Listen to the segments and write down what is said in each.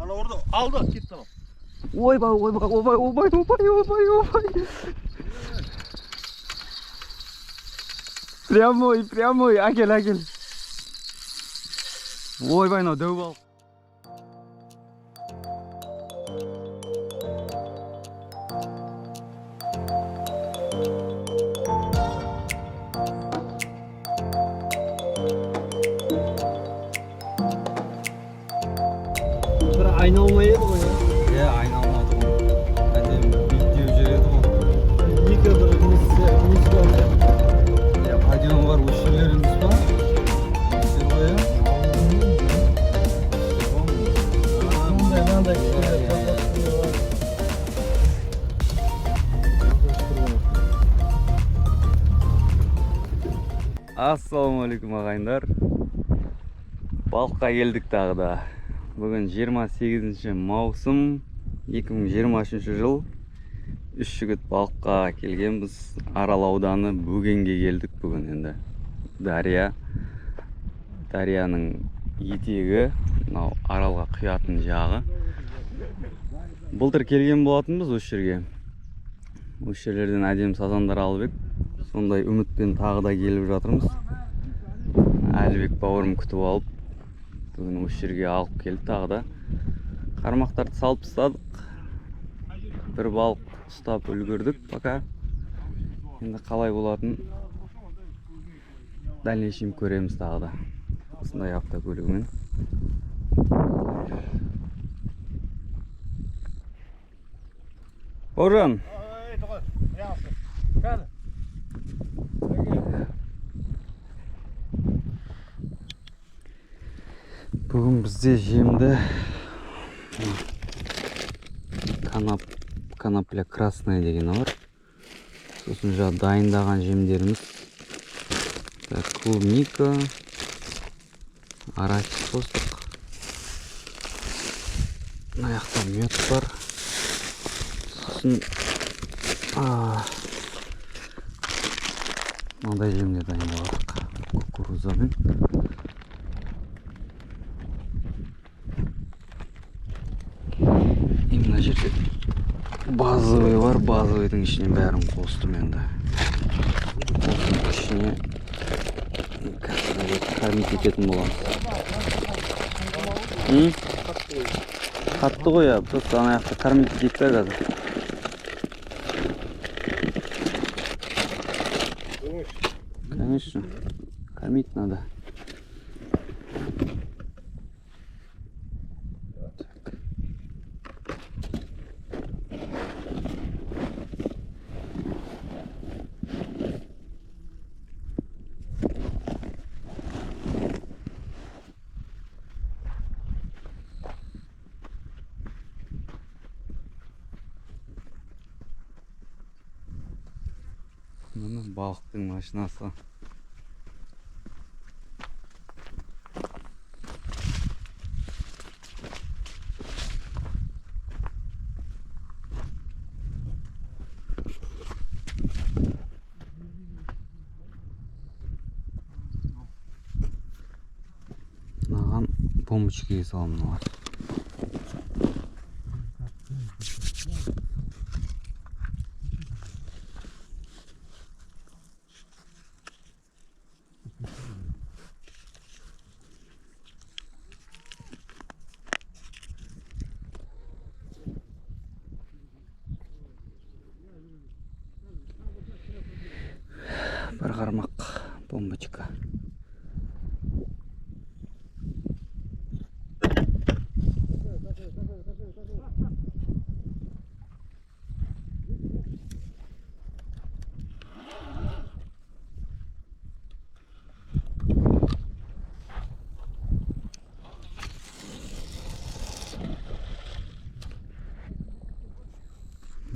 Ана orada aldı gitti tamam. Ойбай, ойбай, ойбай, ойбай, ойбай, ойбай, ойбай. Прямой, прямой, әкел, әкел. Ойбай, мынау дәу балық. Бір айналмай еді ғой. Иә, айналмады ғой. Әдемі биіктеу жер еді ғой. Екі бір несі несі бар. Иә, подъем бар осы жерлер емес па? Жер ғой, иә? Мындай мынандай Иә, иә, иә. Ассалаумағалейкум, ағайындар. Балыққа келдік тағы да. Бүгін 28 маусым 2023 жыл. Үш жігіт балыққа келгенбіз. Арал ауданы, Бөгенге келдік бүгін енді. Дария. Дарияның етегі, мынау Аралға құятын жағы. Былтыр келген болатынбыз осы жерге. Осы жерлерден әдемі сазандар алып едік. Сондай үмітпен тағы да келіп жатырмыз. Әлібек бауырым күтіп алып, бүгін осы жерге алып келді тағы да. Қармақтарды салып тастадық. Бір балық ұстап үлгердік пока. Енді қалай болатын дальнейшем көреміз тағы да. Осындай автокөлігімен. Бауыржан, Ey toqay. Yaxshi. Qani. Бүгін бізде жемді конопля красная дегені бар. Сосын жаңа дайындаған жемдеріміз. Так, клубника, арахис қостық. Мына жақта мед бар. Сосын мынандай жемдер дайындап кукурузамен. И мына жерде базовый бар, базовыйдың ішіне бәрін қостым енді. Осының ішіне қазір кормить ететін боламыз. М? Қатты ғой, иә, просто ана жақта кормить етейік та қазір. Конечно, кормить надо. Так. Міне балықтың машинасы. Мынаған бомбочкаға саламын мыналар. Бір қармақ бомбочка.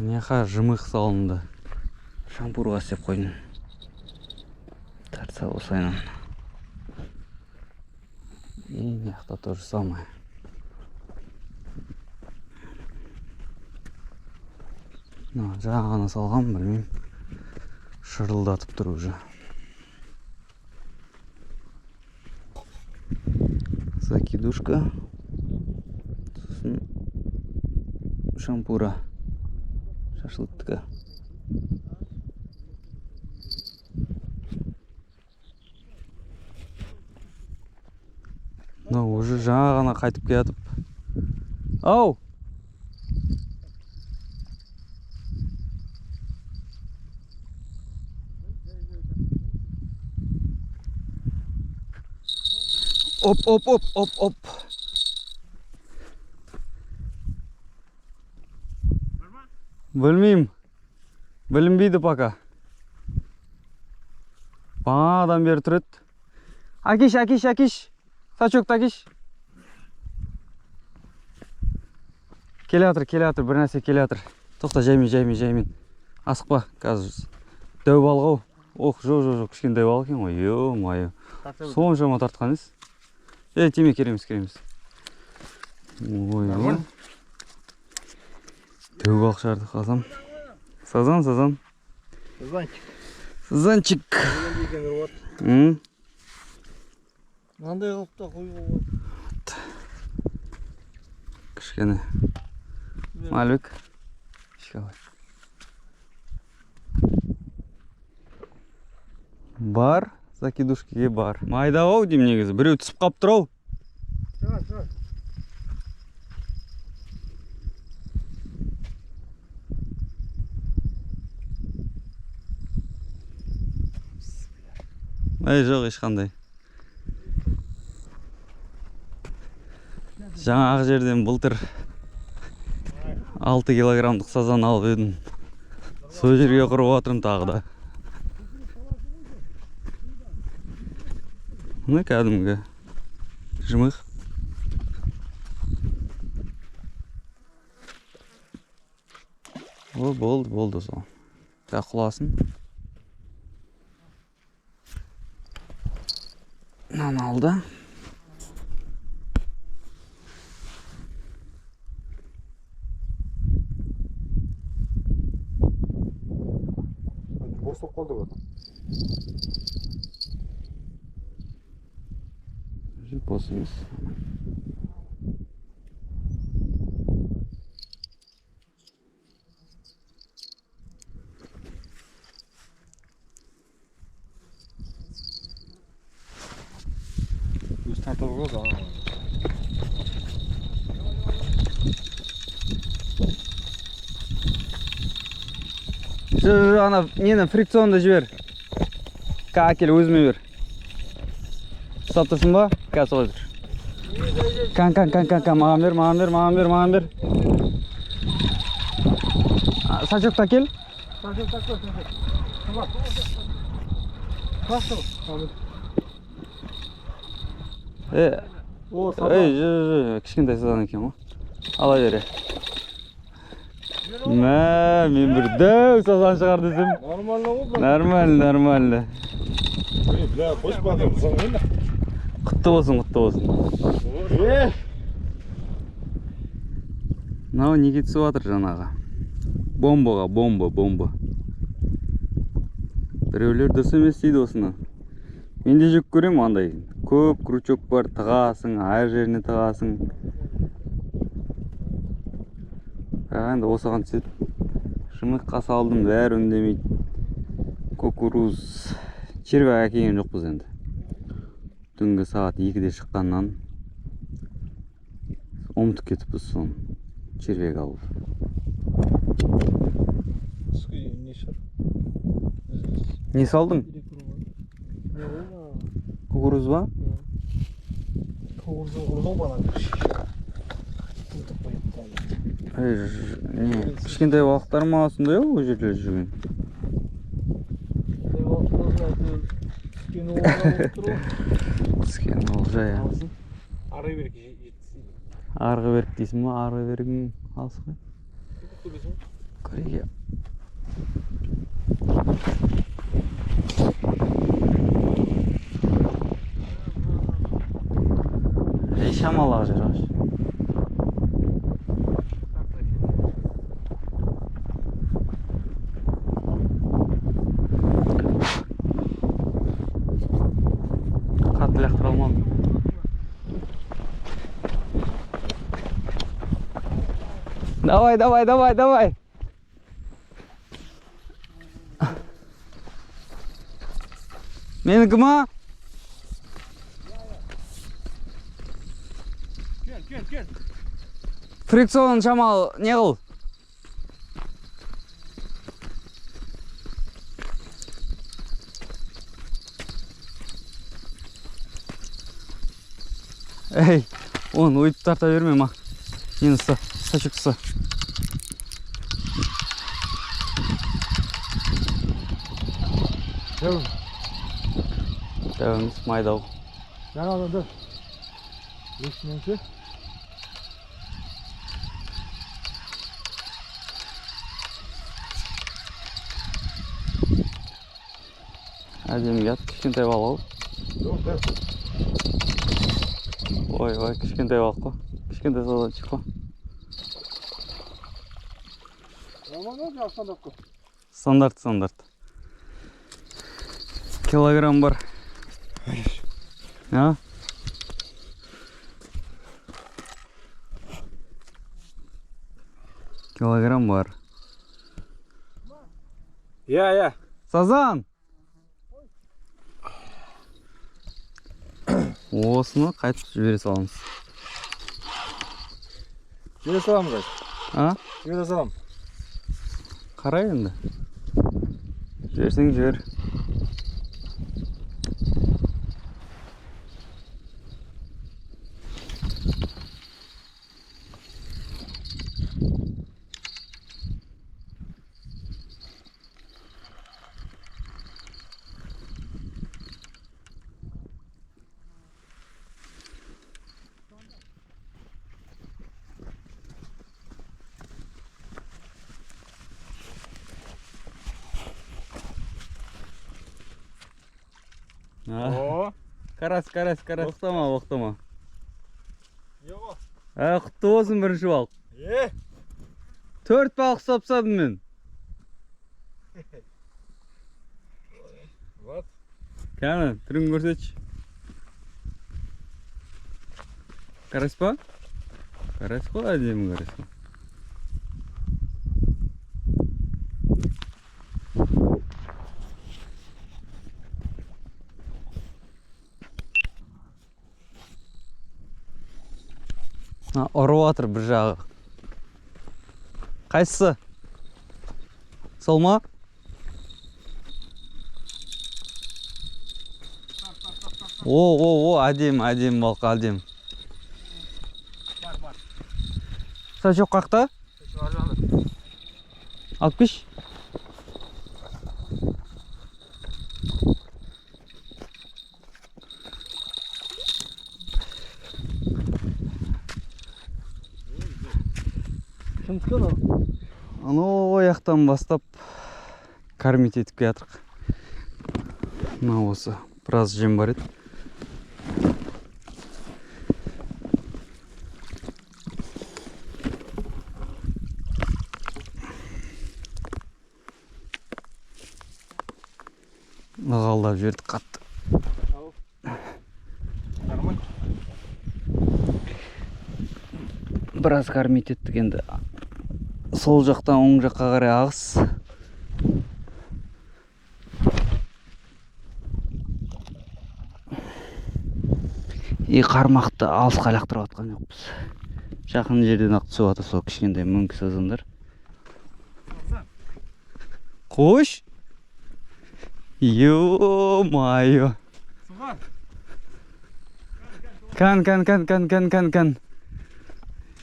Мына жмых салынды. Шампурға істеп қойдым. Тартса осылайынан. И мына жақта то же самое. Мына жаңа ғана салғам, білмеймін. Шырылдатып тұр уже. Закидушка. Сосын шампура. Шашлыктікі. Мынау уже жаңа ғана қайтып келатып. Ау! Оп, оп, оп, оп, оп. Білмеймін. Білінбейді пока. Бағанадан бері тұр еді. Әкеш, әкеш, әкеш. Сачокты әкеш. Келе жатыр, келе жатыр, бір нәрсе келе жатыр. Тоқта, жаймен, жаймен, жаймен. Асықпа, қазір. Дәу балық ау. Ох, жоқ, жоқ, жоқ, кішкентай балық екен ғой. Ё-моё. Соншама тартқан ес. Е, тиме, кереміз, кереміз. Ой, ой. Дәу балық шығарды қазам. Сазан, сазан. Сазанчик. Сазанчик. М? Мынандай қылып та қоюға болады. Кішкене. Малик. Ішке алайық. Бар, закидушкеге бар. Майда ау деймін негізі. Біреу түсіп қап тұр ау. Шығар, шығар. Ай, жоқ, ешқандай. Жаңағы жерден былтыр 6 килограммдық сазан алып едім. Сол жерге құрып жатырмын тағы да. Міне кәдімгі жмых. О, болды, болды сол. Тағы құласын. Мынаны алды. Бос болып қалды ғой. Бос емес. Өзі тартып алады, ана. Жоқ, жоқ, ана нені фрикционды жібер. Ка, әкел, өзіме бер. Ұстап тұрсың ба? Қазір солай тұр. Кан, кан, кан, кан, кан, маған бер, маған бер, маған бер, маған бер. А, сачокты әкел. Сачок, сачок, сачок. Е, О, ей, жоқ, жоқ, кішкентай сазан екен ғой. Ала бер. Мә, мен бір дәу сазан шығар десем. Нормально ғой, брат. Нормально, нормально. Ей, бля, қойшы бадыр, зың енді. Құтты болсын, құтты болсын. Е! Мынау неге түсіп жатыр жаңағы? Бомбаға, бомба, бомба. Біреулер дұрыс емес дейді осыны. Мен де жек көремін андай. Көп крючок бар, тығасың, әр жеріне тығасың. Бірақ енді осыған түседі. Жмыхқа салдым, бәрі үндемейді. Кукуруз. Червяк әкелген жоқпыз енді. Түнгі сағат 2-де шыққаннан ұмытып кетіппіз соны. Червяк алуды. Түскі не шығар? Не салдың? Не ғой жаңағы? Кукуруз ба? Кукуруз ғой бана. Ей, не, кішкентай балықтар ма сондай ау ол жерде жүрген? Кішкентай балық болсын, әйтеуір түскен олжа болып тұр ғой. Түскен олжа, иә. Ары бергі жеткізейін. Арғы берік дейсің ба? Арғы берігің алыс қой. Көресің ба? Көрейік. Ей, шамалы ақ жер аш. Қатты лақтыра алмадым. Давай, давай, давай, давай. Менікі ма? Кел, кел, кел. Фрикцион шамалы не қыл? Ей, оны өйтіп тарта берме ма. Нені ұста, сачок ұста. Дәу. Дәуіміз майдау. Жаңадан да. Өсіненше. Әдемі ят, кішкентай балық. Жоқ, дәу. Ой, ой, кішкентай балық қой. Кішкентай сазанчик қой. Нормально, жаңа стандарт қой. Стандарт, стандарт. Килограмм бар. А? Килограмм бар. Иә, иә. Сазан! Осыны қайтып жібере саламыз. Жібере саламын қазір. А? Жібере саламын. Қара енді. Жіберсең жібер. О. Карась, карась, карась. Боқтама, боқтама. Не ғой? Ә, құтты болсын бірінші балық. Е! 4 балық ұстап тастадым мен. Вот. Кәні, түрін көрсетші. Карась па? Карась қой, әдемі карась қой. А, ұрып жатыр бір жағы. Қайсысы? Сол ма? О, о, о, әдемі, әдемі балық, әдемі. Бар, бар. Сачок қақта? Ар жағында. Алып келші. Кімдікі анау? Анау аяқтан бастап кормить етіп келатырық. Мына осы біраз жем бар еді. Ығалдап жіберді қатты. Нормально. Біраз кормить еттік енді. Сол жақтан оң жаққа қарай ағыс. И қармақты алысқа лақтырып жатқан жоқпыз. Жақын жерден ақ түсіп жатыр сол кішкентай мөңкі сазандар. Қош. Ё-моё. Суға. Кән, кән, кән, кән, кән, кән, кән.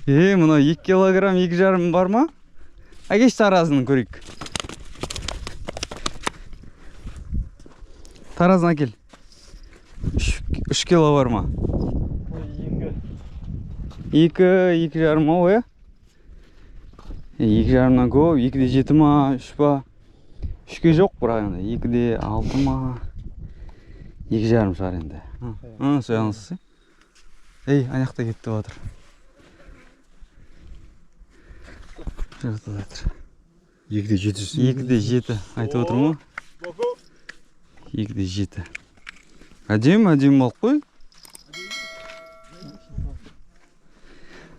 Е, мынау 2 килограмм, 2,5 бар ма? Әкеш таразын көрейік. Таразын әкел. 3 кило бар ма? Ой, екі. 2, 2,5 ау, иә? 2,5-нан көп, 2,7 ма, 3 па? 3-ке жоқ бірақ енді, 2,6 ма? 2,5 шығар енді. Соянсыз. Ей, ана жақта кетті жатыр. Жатыр жатыр. 2,7. 2,7 айтып отырмын ғой. Боку. 2,7. Әдемі, әдемі балық қой.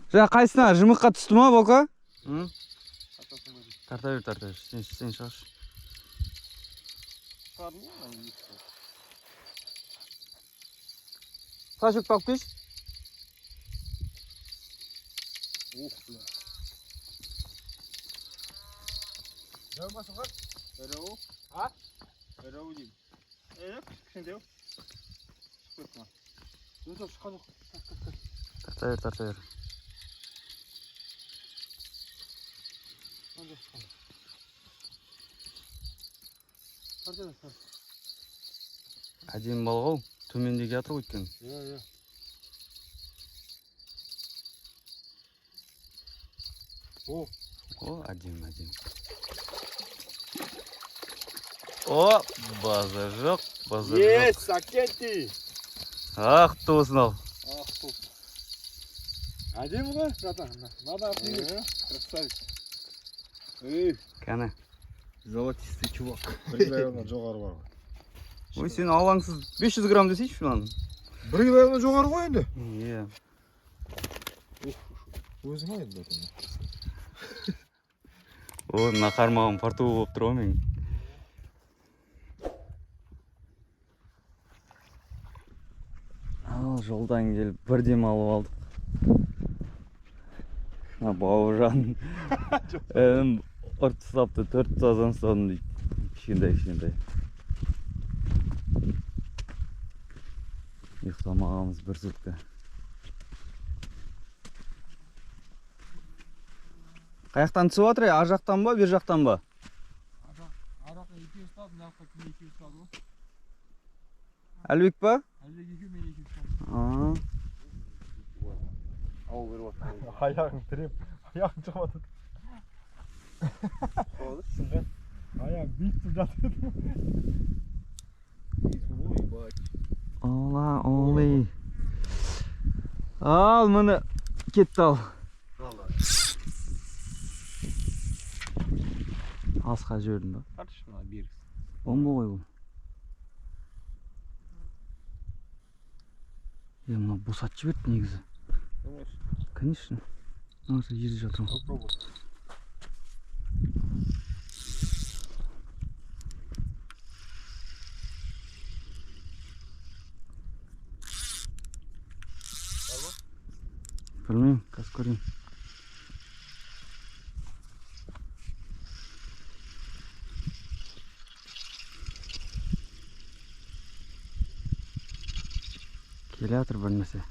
Жаңа қайсысына жымыққа түсті ма, Бока? Тартасың ба дейді. Тарта бер, тарта бер. Сен шығаршы. Шығардым ғой, ана екі. Сашок тауып келші. Ух, бля. Дәу ма Сұңқар? Ірі. А? Ірі деймін. Кішкентай. Шығып кетті ма? Жоқ, шыққан жоқ. Тарта бер, тарта бер. Шыққан жоқ, шыққан жоқ. Тарта бер, тарта. Әдемі балық ау. Төменде келатыр ғой өйткені. Иә, иә. О, О, әдемі, әдемі. О, базар жоқ, базар жоқ. Есть, Акентий! Ақ құтты болсын ал. Ақ болсын. Әдемі ғой, братан. Мына артын. Красавец. Эй, Кәні. золотистый чувак. Бір килограммнан жоғары бар ғой. Ой, сен алаңсыз 500 грамм десейші мынаны. Бір килограммнан жоғары ғой енді. Иә. Өзің ал енді. О, мына қармағым фартовый болып тұр ғой менің. Ал жолдан келіп бір демалып алдық. Мына Бауыржан інім ұрып тастапты, 4 сазан ұстадым дейді. Кішкентай кішкентай. Ұйықтамағанымыз бір сутка. Қаяқтан түсіп жатыр, ар жақтан ба, бер жақтан ба? Ар жақта екеу ұстады, мына жақта кім екеу ұстады ғой? Әлібек па? Әлібек екеу, мен екеу ұстадым. Аа. Ау беріп жатыр. Аяғың тіреп, аяғың шығып жатыр. Сұңқар. Аяғым бүйтіп жатыр еді. Ола, олey. Ал міне кетті ал. Алысқа жібердім ба? Тартшы мына берік. Бомба ғой бұл. Е, мына босатып жіберді негізі. Думаешь? Конечно. Мына жерде жатыр ғой. Попробуй. Білмеймін, қазір көрейін. Келе жатыр бір нәрсе.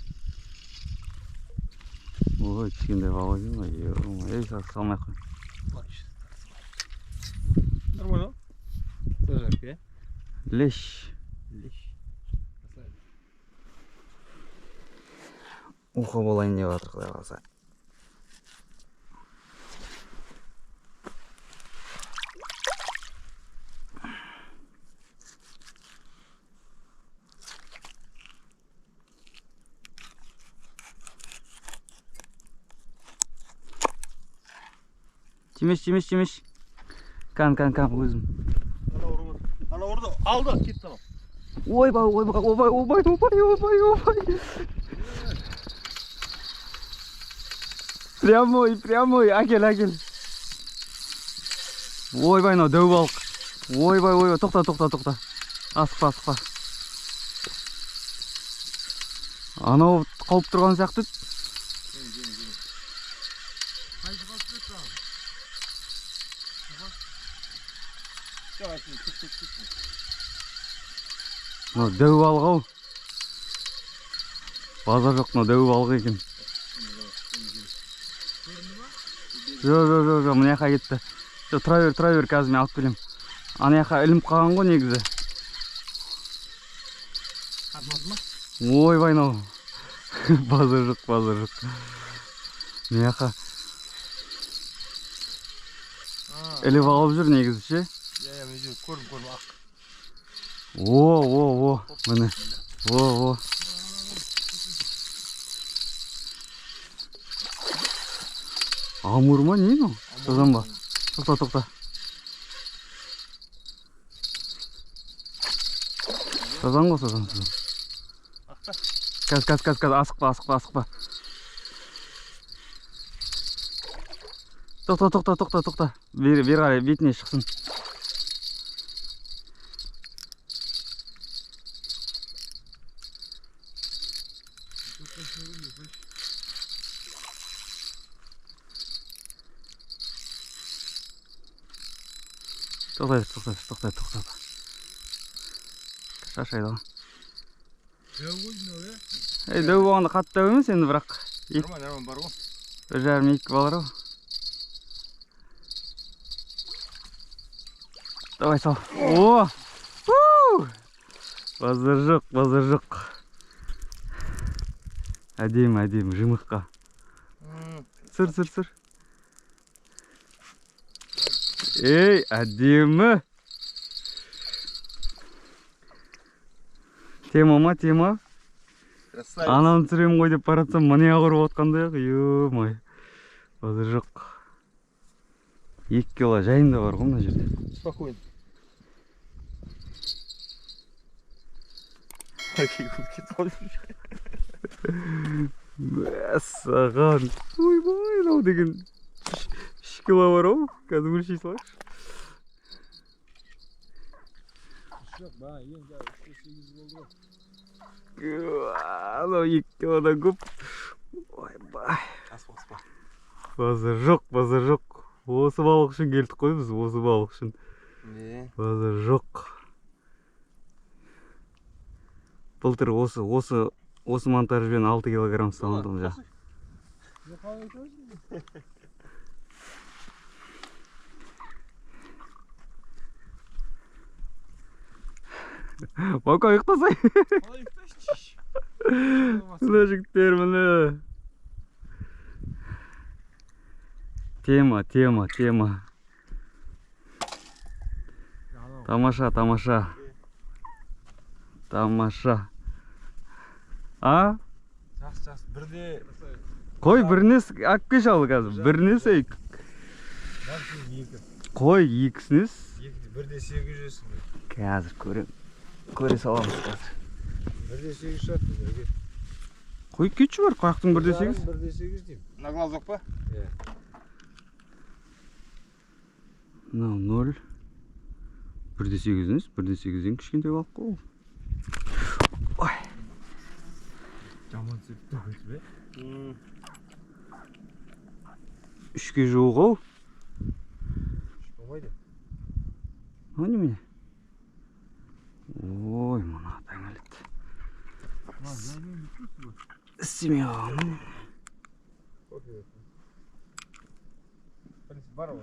Ой, кішкентай бала екен ғой. Ё-моё, ей, салмай ақ қой. Нормально. Зажарка, иә? Лещ. Лещ. Красавец. Уха болайын деп жатыр, құдай қаласа. Тимеш, тимеш, тимеш. Кан, кан, кан, өзім. Ана ұрды. Ана ұрды. Алды, кетті анау. Ойбай, ойбай, ойбай, ойбай, ойбай, ойбай, ойбай. Прямой, прямой, әкел, әкел. Ойбай, мынау дәу балық. Ойбай, ойбай, тоқта, тоқта, тоқта. Асықпа, асықпа. Анау қауіп тұрған сияқты. Мынау дәу балық ау. Базар жоқ, мынау дәу балық екен. Жоқ, жоқ, жоқ, жоқ, мына жаққа кетті. Жоқ, тұра бер, тұра бер, қазір мен алып келемін. Ана жаққа ілініп қалған ғой негізі. Ойбай, мынау. Базар жоқ, базар жоқ. Мына жаққа іліп алып жүр негізі ше. Иә, мына жерде көрдім, көрдім, ақ. О, о, о, міне. О, о. Амур ма, не мынау? Сазан ба? Тоқта, тоқта. Сазан ғой, сазан, сазан. Қазір, қазір, қазір, қазір, асықпа, асықпа, асықпа. Тоқта, тоқта, тоқта, тоқта. Бері қарай бетіне шықсын. Тоқтай, тоқтай, тоқтай, тоқта. Шаршайды ғой. Дәу ғой мынау, иә? Ей, дәу болғанда қатты дәу емес енді, бірақ. Нормально, нормально бар ғой. 1,5-2 балар ғой. Давай сал. О! Базар жоқ, базар жоқ. Әдемі, әдемі, жымыққа. Түсір, түсір, түсір. Ей, әдемі. Тема ма, тема? Ананы түсіремін ғой деп баратсам, міне ұрып отқандай ақ, ё-май. Базар жоқ. 2 кило жайында бар ғой мына жерде. Спокойно. Мәссаған. Ойбай, мынау деген 3 кило бар ау. Қазір өлшей салайықшы. Жоқ, ба, енді 3,8 болды ғой. Анау 2 килодан көп. Ойбай. Аспа, аспа. Базар жоқ, базар жоқ. Осы балық үшін келдік қой біз, осы балық үшін. Базар жоқ. Былтыр осы монтажбен 6 килограмм салындым жа. Баука ұйықтасай. Қалай ұйықтайсың? Міне жігіттер, міне. Тема, тема, тема. Тамаша, тамаша. Тамаша. А? Жақсы, жақсы. Бірде... Қой, біріне алып кеш ал қазір. Біріне сей. Қой, екісіне. Бірде 800. Қазір көрем. Көре саламыз қазір. 1,8 шығады. Қой, кетші бар, қаяқтың 1,8? 1,8 деймін. На глазок па? Иә. Мынау 0. 1,8 емес, 1,8-ден кішкентай балық қой ол. Ой. Жаман түсіп тұр бе? 3-ке жуық ау. 3 болмайды. Мынау немене? Ой, мына таңалет. Істемей қалған. Бар ғой.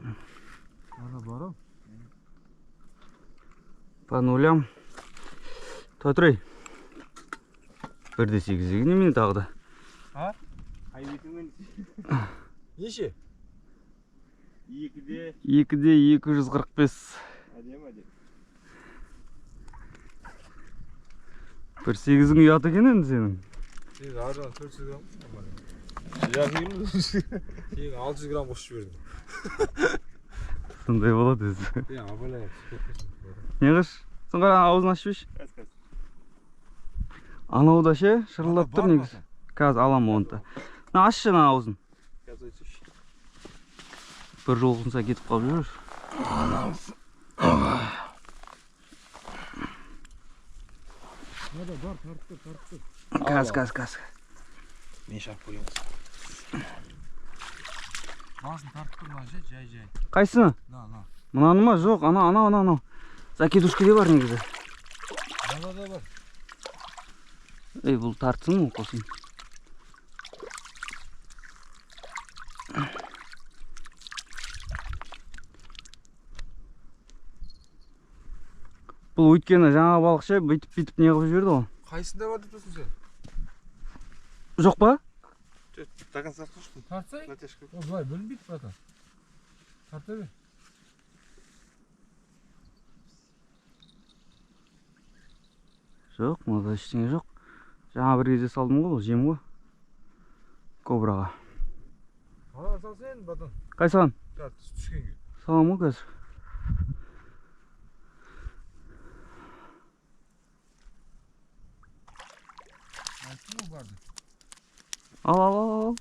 Ана бар ау. По нулям. Тұра. 1,8 немене тағы да? А? Қай бетіңмен? Неше? 2-де. 2,245. Әдемі, әдемі. 1,8-ің ұят екен енді сенің. Сен ар жағынан 400 грамм. Жарым Сен 600 грамм қосып жібердің. Сондай болады өзі. Е, абайлай, түсіп кетпесін. Не қыш? Сен қара, аузын ашып жіберші. Қазір, қазір. Анау да ше, шырылдап тұр негізі. Қазір аламын оны да. Мына ашшы ана аузын. Қазір өтсеші. Бір жолқынса кетіп қалып жүр. Мынада бар, тартып тұр, тартып тұр. Қазір, қазір, қазір. Мен шарп қоямын. Басын тартып тұр мына ше, жай, жай. Қайсыны? Мына, мына. Мынаны ма? Жоқ, ана, ана, ана, анау. Закидушкаде бар негізі. Мынада да бар. Ей, бұл тартсын, ол қосын. Бұл өйткені жаңа балық ше, бүйтіп-бүйтіп не қылып жіберді ғой. Қайсында бар деп тұрсың сен? Жоқ па? До конца слушай. Тартсай? Натяжка. Ол былай бөлінбейді, братан. Тарта бер. Жоқ, мынада ештеңе жоқ. Жаңа бір кезде салдым ғой, бұл жем ғой. Кобраға. Ана салсай енді, братан. Қайсыған? Түскенге. Саламын ғой қазір. Айттым ғой барды. Ал, ал, ал, ал.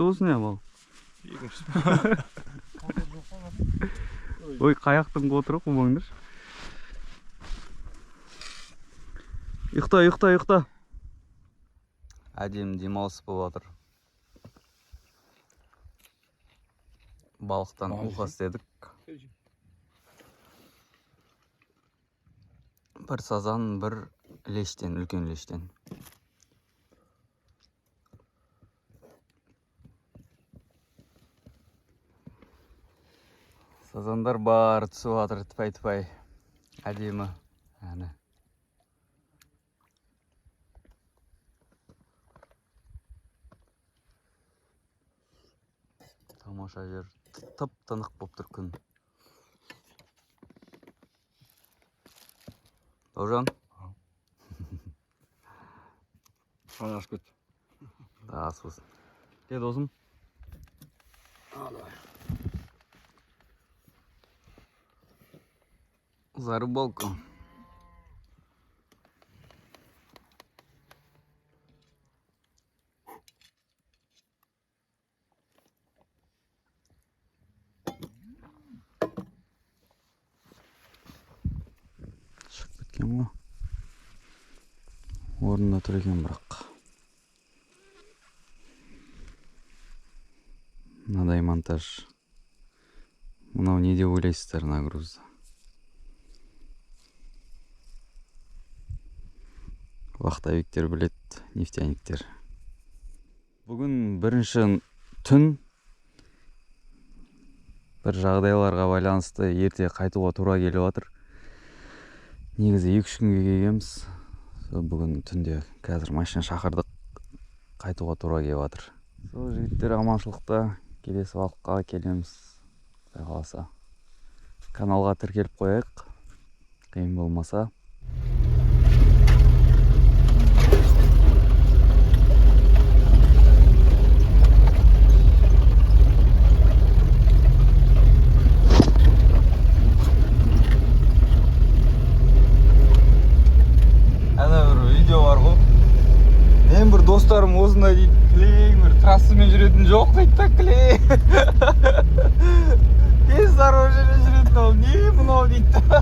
Құтты болсын, иә, балық. Екіншісі. Ой, қаяқтың қотыры, қумаңдаршы. Ұйықта, ұйықта, ұйықта. Әдемі демалыс болып жатыр. Балықтан уха істедік. Бір сазан, бір лештен, үлкен лештен. Сазандар бар, түсіп жатыр, тіпай тіпай. Әдемі. Әні. Тамаша жер. Тып тынық болып тұр күн. Бауыржан? Асып кетті. Да, ас болсын. Кел, досым. За рыбалку. Шығып кеткен ғой. Орнында тұр екен бірақ. Мынадай монтаж. Мынау не деп ойлайсыздар, нагрузда? Вахтовиктер білет, нефтяниктер. Бүгін бірінші түн, бір жағдайларға байланысты ерте қайтуға тура келіп жатыр. Негізі 2-3 күнге келгенбіз. Сол бүгін түнде қазір машина шақырдық, қайтуға тура келіп жатыр. Сол, жігіттер, аманшылықта келесі балыққа келеміз. Құдай қаласа. Каналға тіркеліп қояйық. Қиын болмаса. Ана бір видео бар ғой. Мен бір достарым осындай дейді, кілең бір трассамен жүретін жоқ дейді да, кілең. Тез дорожныймен жүретін, ол не мынау дейді да.